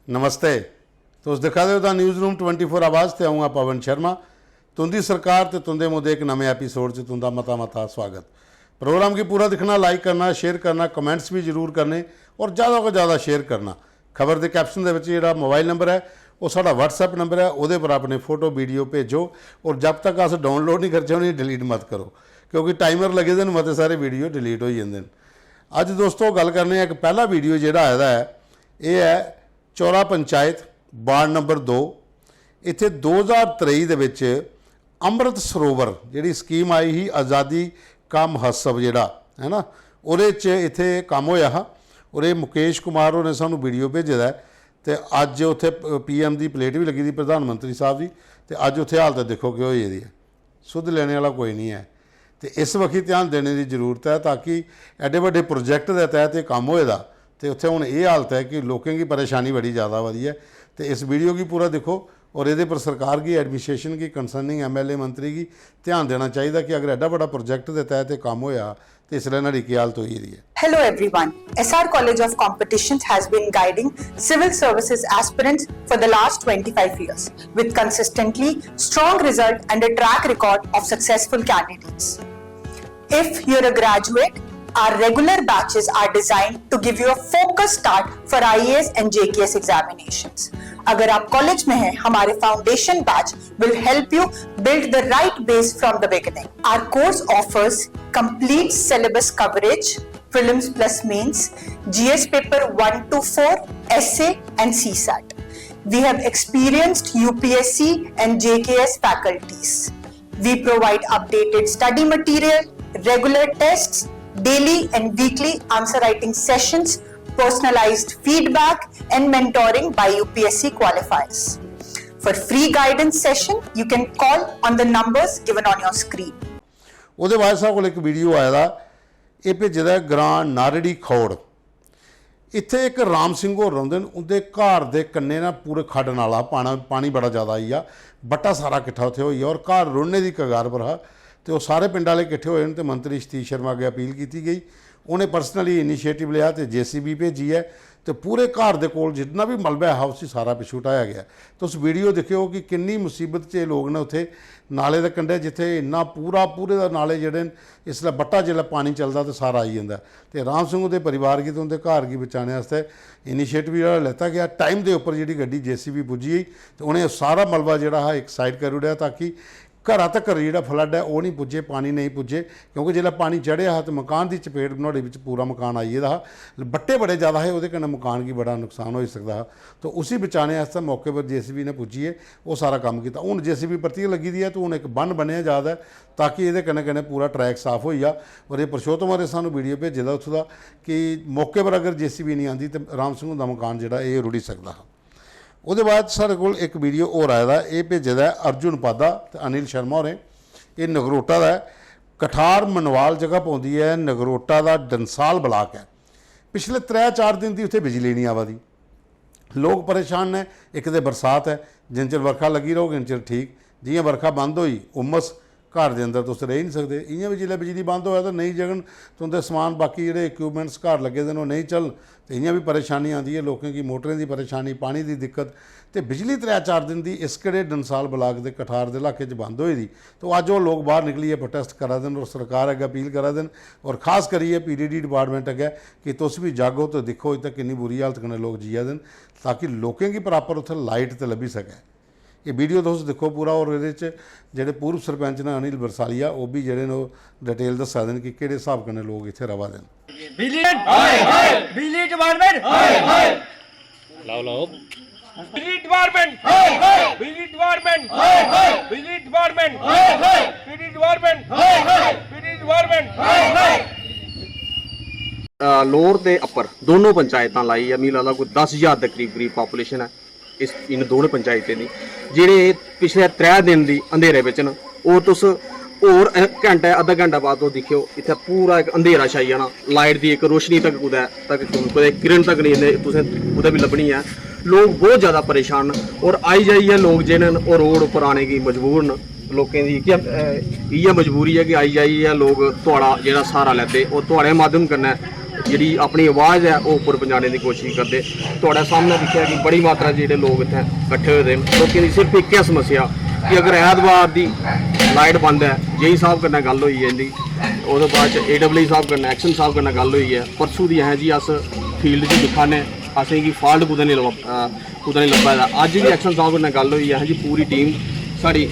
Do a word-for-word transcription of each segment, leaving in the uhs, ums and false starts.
नमस्ते। तुस दिक्खा दे ओ the news room twenty four आवाज़ ते अ'ऊं आं पवन शर्मा। तुं'दी सरकार ते तुं'दे मुद्दे इक नमें एपिसोड च तुं'दा मता मता स्वागत। प्रोग्राम गी पूरा दिक्खना, लाइक करना, शेयर करना, कमेंट्स बी जरूर करने और ज़्यादा कोला ज़्यादा शेयर करना। खबर दे कैप्शन दे बिच जेह्ड़ा मोबाइल नंबर ऐ, ओह् साढ़ा WhatsApp नंबर ऐ, ओह्दे पर अपने फोटो, वीडियो भेजो और जब तक अस डाउनलोड निं करचै, उ'नेंगी डिलीट मत करो, क्योंकि टाइमर लग्गे दे न, मते सारे वीडियो डिलीट होई जंदे न। अज्ज दोस्तो, गल्ल करने आं इक पैह्ला वीडियो जेह्ड़ा आए दा ऐ, एह् ऐ चौरा पंचायत, वार्ड नंबर दो। इत्थै दो ज्हार त्रेई दे बिच अमृत सरोवर जेह्ड़ी स्कीम आई ही, आज़ादी का महोत्सव जेह्ड़ा, है ना, ओह्दे च इत्थै कम्म होएआ हा। और एह् मुकेश कुमार होरें सानूं वीडियो भेजे दा ऐ। ते अज्ज उत्थै पीएम दी प्लेट बी लग्गी दी, प्रधानमंत्री साहब दी। ते अज्ज उत्थै हालत दिक्खो केह् होई गेदी ऐ, सुद्ध लेने आह्ला कोई निं ऐ। ते इस बक्खी ध्यान देने दी जरूरत ऐ, ताकि एड्डे बड्डे प्रोजेक्ट दे तैह्त एह् कम्म होए दा, ते उत्थै हून एह् हालत ऐ कि लोकें गी परेशानी बड़ी ज़्यादा आवा दी ऐ। ते इस वीडियो गी पूरा दिक्खो और एह्दे पर सरकार गी, एडमिनिस्ट्रेशन गी, कंसर्निंग एमएलए मंत्री गी ध्यान देना चाहिदा कि अगर एड्डा बड्डा प्रोजेक्ट दे तैह्त एह् कम्म होएआ, ते इसलै न्हाड़ी केह् हालत होई गेदी ऐ। Hello everyone. S R College of Competitions has been guiding civil services aspirants for the last twenty-five years with consistently strong result and a track record of successful candidates. If you're a graduate, our regular batches are designed to give you a focused start for I A S and J K S examinations. अगर आप college में हैं, हमारे foundation batch will help you build the right base from the beginning. Our course offers complete syllabus coverage, prelims plus mains, G S paper one to four, essay and C sat. We have experienced U P S C and J K S faculties. We provide updated study material, regular tests, daily and weekly answer writing sessions, personalized feedback and mentoring by U P S C qualifiers. For free guidance session, you can call on the numbers given on your screen. ओह्दे बाद साढ़े कोल इक video आए दा, एह् भेजे दा ऐ ग्रां नारड़ी खौड़। इत्थै इक राम सिंह होर रौंह्दे न, उं'दे घर दे कन्नै ना पूरे खड्ड नाला, पाना, पानी बड़ा ज़्यादा आई गेआ, बट्टा सारा किट्ठा उत्थै होई गेआ और घर रुढ़ने दी कगार पर हा। ते ओह् सारे पिंड आह्ले किट्ठे होए न ते मंत्री सतीश शर्मा अग्गें अपील कीती गेई। उ'नें पर्सनली इनिशिएटिव लेआ ते जेसीबी भेजी ऐ ते पूरे घर दे कोल जिन्ना बी मलबा ऐ हा, उसी सारा पिच्छू ढाया गेआ। तुस वीडियो दिक्खेओ कि किन्नी मुसीबत च एह् लोक न उत्थै नाले दे कंढै, जित्थै इन्ना पूरा, पूरे दा नाले जेह्ड़े न, इसलै बट्टा जिसलै पानी चलदा ते सारा आई जंदा। ते राम सिंह हुंदे परिवार गी ते उं'दे घर गी बचाने आस्तै इनिशिएटिव जेह्ड़ा लैता गेआ। टाइम दे उप्पर जेह्ड़ी गड्डी जेसीबी पुज्जी गेई ते उ'नें सारा मलबा जेह्ड़ा हा इक साइड करी ओड़ेआ, ताकि घरा तक्कर जेह्ड़ा फ्लड ऐ ओह् निं पुज्जे, पानी नेईं पुज्जे, क्योंकि जिसलै पानी चढ़ेआ हा ते मकान दी चपेट नुहाड़े बिच पूरा मकान आई गेदा हा। बट्टे बड़े ज़्यादा हे, ओह्दे कन्नै मकान गी बड़ा नुकसान होई सकदा हा। तो उसी बचाने आस्तै मौके पर जेसीबी ने पुज्जियै ओह् सारा कम्म कीता। हून जेसीबी परतियै लग्गी दी ऐ ते हून इक ब'न्न ब'न्नेआ जा दा ऐ, ताकि एह्दे कन्नै कन्नै पूरा ट्रैक साफ होई जा। और एह् पुरुषोत्तम होरें सानूं वीडियो भेजे दा उत्थूं दा कि मौके पर अगर जेसीबी निं आंदी ते राम सिंह हुंदा मकान जेह्ड़ा एह् रुढ़ी सकदा हा। ओह्दे बाद साढ़े कोल इक वीडियो होर आए दा, एह् भेजे दा ऐ अर्जुन पादा ते अनिल शर्मा होरें। एह् नगरोटा दा ऐ, कठार मनवाल जगह पौंदी ऐ, नगरोटा दा डंसाल ब्लाक ऐ। पिछले त्रै चार दिन दी उत्थै बिजली निं आवा दी। लोक परेशान न, इक ते बरसात ऐ, जिन्ने चिर बरखा लग्गी रौह्ग इन्ने चिर ठीक, जि'यां बरखा बंद होई, उमस, घर दे अंदर तुस रेही निं सकदे। इ'यां बी जिसलै बिजली बंद होऐ ते नेईं जगन, तुं'दे समान, बाकी जेह्ड़े इक्विपमेंट्स घर लग्गे दे न, ओह् नेईं चलन, ते इ'यां बी परेशानी आंदी ऐ लोकें गी, मोटरें दी परेशानी, पानी दी दिक्कत। ते बिजली त्रै चार दिन दी इस केह्ड़े डंसाल ब्लाक दे कठार दे इलाके च बंद होई दी, तो अज्ज ओह् लोक बाह्र निकलियै प्रोटेस्ट करा दे न और सरकार अग्गें अपील करा दे न, और खास करियै पीडीडी डिपार्टमेंट अग्गें कि तुस बी जागो ते दिक्खो इत्थै किन्नी बुरी हालत कन्नै लोक जिया दे न, ताकि लोकें गी प्रापर उत्थै लाइट ते लब्भी सकै। एह् वीडियो तुस दिक्खो पूरा, और एह्दे च जेह्ड़े पूर्व सरपंच न अनिल बरसालिया, ओह् बी जेह्ड़े न ओह् डिटेल दस्सा दे न कि केह्ड़े स्हाब कन्नै लोक इत्थै र'वा दे न। बिजली, हाय हाय। बिजली डिपार्टमेंट, हाय हाय। लाओ लाओ। बिजली डिपार्टमेंट, हाय हाय। बिजली डिपार्टमेंट, हाय हाय। बिजली डिपार्टमेंट, हाय हाय। बिजली डिपार्टमेंट, हाय हाय। बिजली डिपार्टमेंट, हाय हाय। लोअर ते अप्पर दोनों पंचायतां लाइयै मिगी लगदा कोई दस ज्हार दे करीब करीब पापुलेशन ऐ इस इन दोनों पंचायतें दी, जेह्ड़े पिछले त्रै दिन दी अंधेरे बिच न। और तुस होर घैंटा अद्धा घैंटा बाद तुस दिक्खेओ, इत्थै पूरा इक अंधेरा छाई जाना, लाइट दी इक रोशनी तक कुतै तक कुतै किरण तक नेईं तुसें कुतै बी लब्भनी ऐ। लोक बहुत ज्यादा परेशान न और आई जाइयै लोक जेह्ड़े न ओह् रोड उप्पर आने गी मजबूर न। लोकें दी इ'यै इ'यै मजबूरी ऐ कि आई जाइयै लोक थुआढ़ा जेह्ड़ा स्हारा लैते, ओह् थुआढ़े माध्यम कन्नै जेह्ड़ी अपनी आवाज़ ऐ, ओह् उप्पर पजाने दी कोशिश करदे। थुआढ़े सामनै दिक्खेआ कि बड़ी मात्रा च जेह्ड़े लोक इत्थै कट्ठे होए दे न। लोकें दी सिर्फ इक्कै समस्या कि अगर ऐतवार दी लाइट बंद ऐ, जेई साहब कन्नै गल्ल होई ऐ इं'दी, ओह्दे बाद च एडब्ल्यू साहब कन्नै, एक्शन साहब कन्नै गल्ल होई ऐ। परसों दी असें जी अस फील्ड च दिक्खा ने, असेंगी फॉल्ट कुतै निं लब्भा, अ, कुतै निं लब्भा दा। अज्ज बी एक्शन साहब कन्नै गल्ल होई ऐ, असें जी पूरी टीम साढ़ी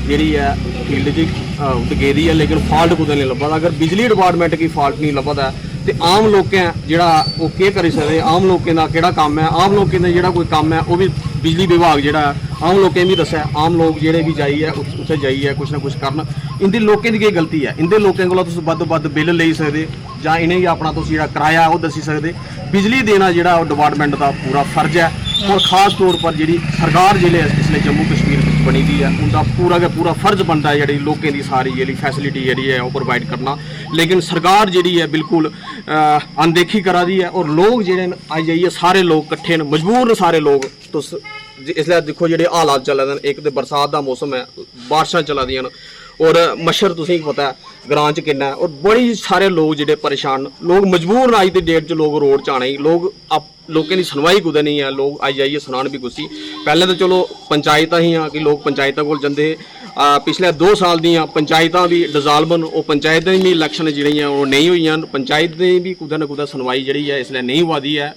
जेह्ड़ी ऐ फील्ड च, अ, उत्त गेदी ऐ, लेकिन फॉल्ट कुतै निं लब्भा दा। अगर बिजली डिपार्टमेंट गी फॉल्ट निं लब्भा दा ऐ, ते आम लोकें जेह्ड़ा ओह् केह् करी सकदे, आम लोकें दा केह्ड़ा कम्म ऐ, आम लोकें दा जेह्ड़ा कोई कम्म ऐ, ओह् बी बिजली विभाग जेह्ड़ा ऐ, आम लोकें गी बी दस्सै, आम लोक जेह्ड़े बी जाइयै उत-, उत्थै जाइयै कुछ ना कुछ करन। इं'दे लोकें दी केह् गलती ऐ? इं'दे लोकें कोला तुस बद्ध बद्ध बिल लेई सकदे, जां इ'नेंगी अपना तुस जेह्ड़ा कराया ऐ, ओह् दस्सी सकदे। बिजली देना जेह्ड़ा ओह् डिपार्टमेंट दा पूरा फर्ज ऐ, और खास तौर पर जेह्ड़ी सरकार जेल्लै इसलै जम्मू कश्मीर बिच बनी दी ऐ, उं'दा पूरा गै पूरा फर्ज बनदा ऐ जेह्ड़ी लोकें दी सारी जेह्ड़ी फैसिलिटी जेह्ड़ी ऐ, ओह् प्रोवाइड करना। लेकिन सरकार जेह्ड़ी ऐ, बिल्कुल, अ, अनदेखी करा दी ऐ, और लोक जेह्ड़े न, आई जाइयै सारे लोक कट्ठे न, मजबूर न सारे लोक। तुस ज-, इसलै दिक्खो, जेह्ड़े हालात चला दे न, इक ते बरसात दा मौसम ऐ, बारिशां चला दियां न, और मच्छर तुसेंगी पता ऐ ग्रां च किन्ना ऐ, और बड़ी सारे लोक जेह्ड़े परेशान न, लोक मजबूर न। अज्ज दी डेट च लोक रोड च आने गी, लोक आप-, लोकें दी सुनवाई कुतै नेईं ऐ, लोक आई जाइयै सनान बी कुसी। पैह्लें ते चलो पंचायतां हियां कि लोक पंचायतां कोल जंदे हे। आ, पिछले दो साल दियां पंचायतां बी डिजाल्व न, ओह् पंचायतें दी बी इलैक्शन जेह्ड़ियां ओह् नेईं होइयां न, पंचायतें दी बी कुतै ना कुतै सुनवाई जेह्ड़ी ऐ, इसलै नेईं होआ दी ऐ।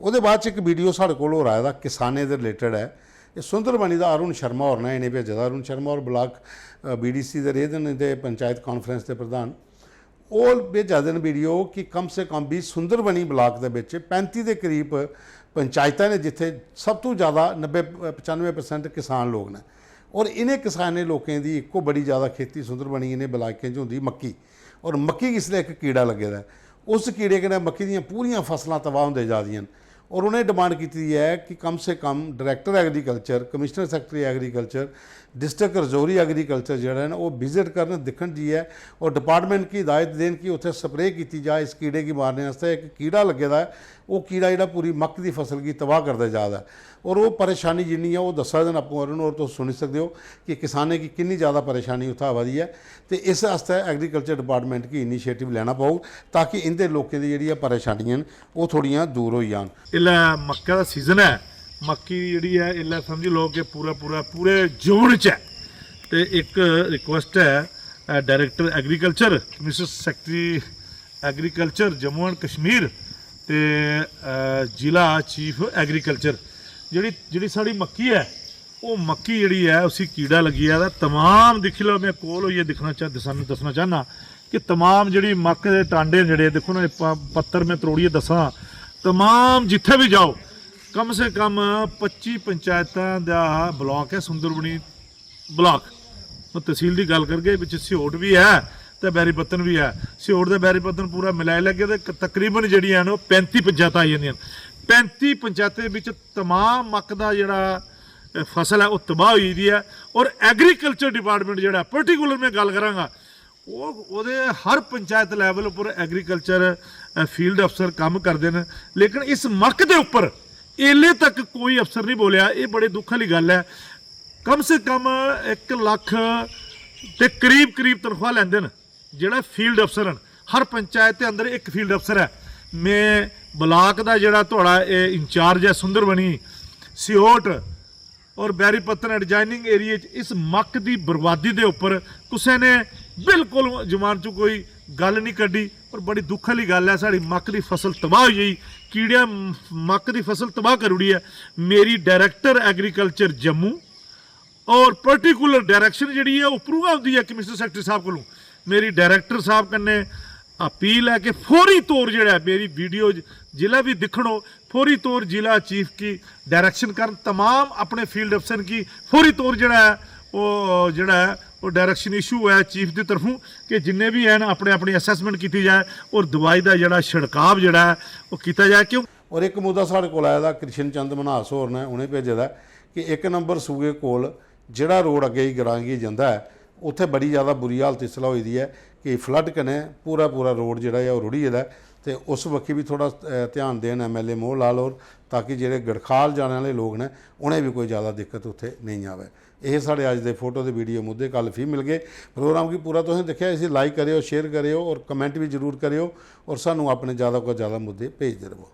ओह्दे बाद च इक वीडियो साढ़े कोल होर आए दा, किसानें दे रिलेटेड ऐ। एह् सुंदरबनी दा अरुण शर्मा होर ने इ'नें भेजे दा। अरुण शर्मा होर ब्लाक बीडीसी दे रेह्दे न ते पंचायत कांफ्रेंस दे प्रधान। ओह् भेजा दे न वीडियो कि कम से कम बी सुंदरबनी ब्लाक दे बिच पैंती दे करीब पंचायतां ने, जित्थै सब तू ज़्यादा नब्बे पचानुए परसेंट किसान लोक न, और इ'नें किसानें लोकें दी इक्को बड़ी ज़्यादा खेती सुंदरबनी इ'नें ब्लाकें च होंदी मक्की। और मक्की गी इसलै इक कीड़ा लग्गे दा ऐ। उस कीड़े कन्नै मक्की दियां पूरियां फसलां तबाह होंदे जा दियां न। और उ'नें डिमांड कीती दी ऐ कि कम से कम director agriculture, commissioner secretary agriculture, district Rajouri agriculture जेह्ड़े न, ओह् विजिट करन, दिक्खन जाइयै, और डिपार्टमेंट गी हिदायत देन कि उत्थै स्प्रे कीती जा इस कीड़े गी मारने आस्तै। इक कीड़ा लग्गे दा ऐ, ओह् कीड़ा जेह्ड़ा पूरी मक्क दी फसल गी तबाह करदा जा दा ऐ। और ओह् परेशानी जिन्नी ऐ, ओह् दस्सा दे न आपूं अरुण होर, तुस सुनी सकदे ओ कि किसानें गी किन्नी ज़्यादा परेशानी उत्थै आवा दी ऐ। ते इस आस्तै एग्रीकल्चर डिपार्टमेंट गी इनिशिएटिव लैना पौग, ताकि इं'दे लोकें दी जेह्ड़ी ऐ परेशानियां न, ओह् थोह्ड़ियां दूर होई जान। इसलै मक्कै दा सीजन ऐ, मक्की जेह्ड़ी ऐ, इसलै समझी लैओ कि पूरा पूरा पूरे जोन च ऐ। ते इक रिक्वेस्ट ऐ director agriculture, commissioner secretary agriculture Jammu and Kashmir ते जिला चीफ एग्रीकल्चर, जेह्ड़ी जेह्ड़ी साढ़ी मक्की ऐ, ओह् मक्की जेह्ड़ी ऐ, उसी कीड़ा लग्गी गेआ। ते तमाम, दिक्खी लैओ, में कोल होइयै दिक्खना चाह दस्सना चाह्न्नां कि तमाम जेह्ड़ी मक्क दे टांडे न, जेह्ड़े दिक्खो ना, पत्तर में त्रोड़ियै दस्सां, तमाम जित्थै बी जाओ, कम से कम पच्ची पंचायतां दा ब्लाक ऐ सुंदरबनी ब्लाक। तसील दी गल्ल करगे, बिच सिहोट बी ऐ ते बैरी पत्तन बी ऐ। सिहोट ते बैरी पत्तन पूरा मिलाई लैगे ते तकरीबन जेह्ड़ियां न, ओह् पैंती पंचायतां आई जंदियां न। पैंती पंचायतें बिच तमाम मक्क दा जेह्ड़ा फसल ऐ, ओह् तबाह होई दी ऐ। और एग्रीकल्चर डिपार्टमेंट जेह्ड़ा, पर्टिकुलर में गल्ल करांगा, ओह् ओह्दे हर पंचायत लैवल उप्पर एग्रीकल्चर फील्ड अफसर कम्म करदे न, लेकिन इस मक्क दे उप्पर एल्ले तक कोई अफसर नहीं बोलेआ। एह् बड़े दुख आह्ली गल्ल ऐ। कम से कम इक लक्ख ते करीब करीब तनख्वाह लैंदे न जेह्ड़ा फील्ड अफसर न। हर पंचायत दे अंदर इक फील्ड अफसर ऐ। में ब्लाक दा जेह्ड़ा थुआढ़ा एह् इंचार्ज ऐ सुंदरबनी, सिहोट और बैरी पत्तन एडजाइनिंग एरिया च इस मक्क दी बर्बादी दे उप्पर कुसै ने बिल्कुल जमान च कोई गल्ल नहीं कड्ढी। और बड़ी दुख आह्ली गल्ल ऐ, साढ़ी मक्क दी फसल तबाह होई गेई, कीड़े मक्क दी फसल तबाह करी ओड़ी ऐ। मेरी डायरैक्टर एग्रीकल्चर जम्मू और पर्टिकुलर डायरैक्शन जेह्ड़ी ऐ, उप्परों गै औंदी ऐ कमिश्नर सैक्रेटरी साहब कोलों। मेरी डायरैक्टर साहब कन्नै अपील ऐ कि फौरी तौर जेह्ड़ा ऐ, मेरी वीडियो जिसलै बी दिक्खन, ओह् फौरी तौर जिला चीफ गी डायरैक्शन करन, तमाम अपने फील्ड अफसर गी फौरी तौर जेह्ड़ा ऐ, ओह् जेह्ड़ा ऐ, ओह् डायरैक्शन इशू होऐ चीफ दी तरफों कि जिन्ने बी हैन, अपने अपनी असेसमेंट कीती जाए और दवाई दा जेह्ड़ा छिड़काव जेह्ड़ा ऐ, ओह् कीता जाए। क्यों? और इक मुद्दा साढ़े कोल आए दा, कृष्ण चंद मन्हास होर ने उ'नें भेजे दा ऐ कि इक नंबर सूए कोल जेह्ड़ा रोड अग्गें ग्रां गी जंदा ऐ, उत्थै बड़ी ज़्यादा बुरी हालत इसलै होई दी ऐ कि फ्लड कन्नै पूरा पूरा रोड जेह्ड़ा ऐ, ओह् रुढ़ी गेदा ऐ। ते उस बक्खी बी थोह्ड़ा, अ, ध्यान देन एमएलए मोहन लाल होर, ताकि जेह्ड़े गड़खाल जाने आह्ले लोक न, उ'नें बी कोई ज़्यादा दिक्कत उत्थै नेईं आवै। एह् साढ़े अज्ज दे फोटो दे वीडियो मुद्दे। कल फ्ही मिलगे। प्रोग्राम गी पूरा तुसें दिक्खेआ, इसी लाइक करेओ, शेयर करेओ और कमेंट बी जरूर करेओ और सानू अपने ज़्यादा कोला ज़्यादा मुद्दे भेजदे रवो।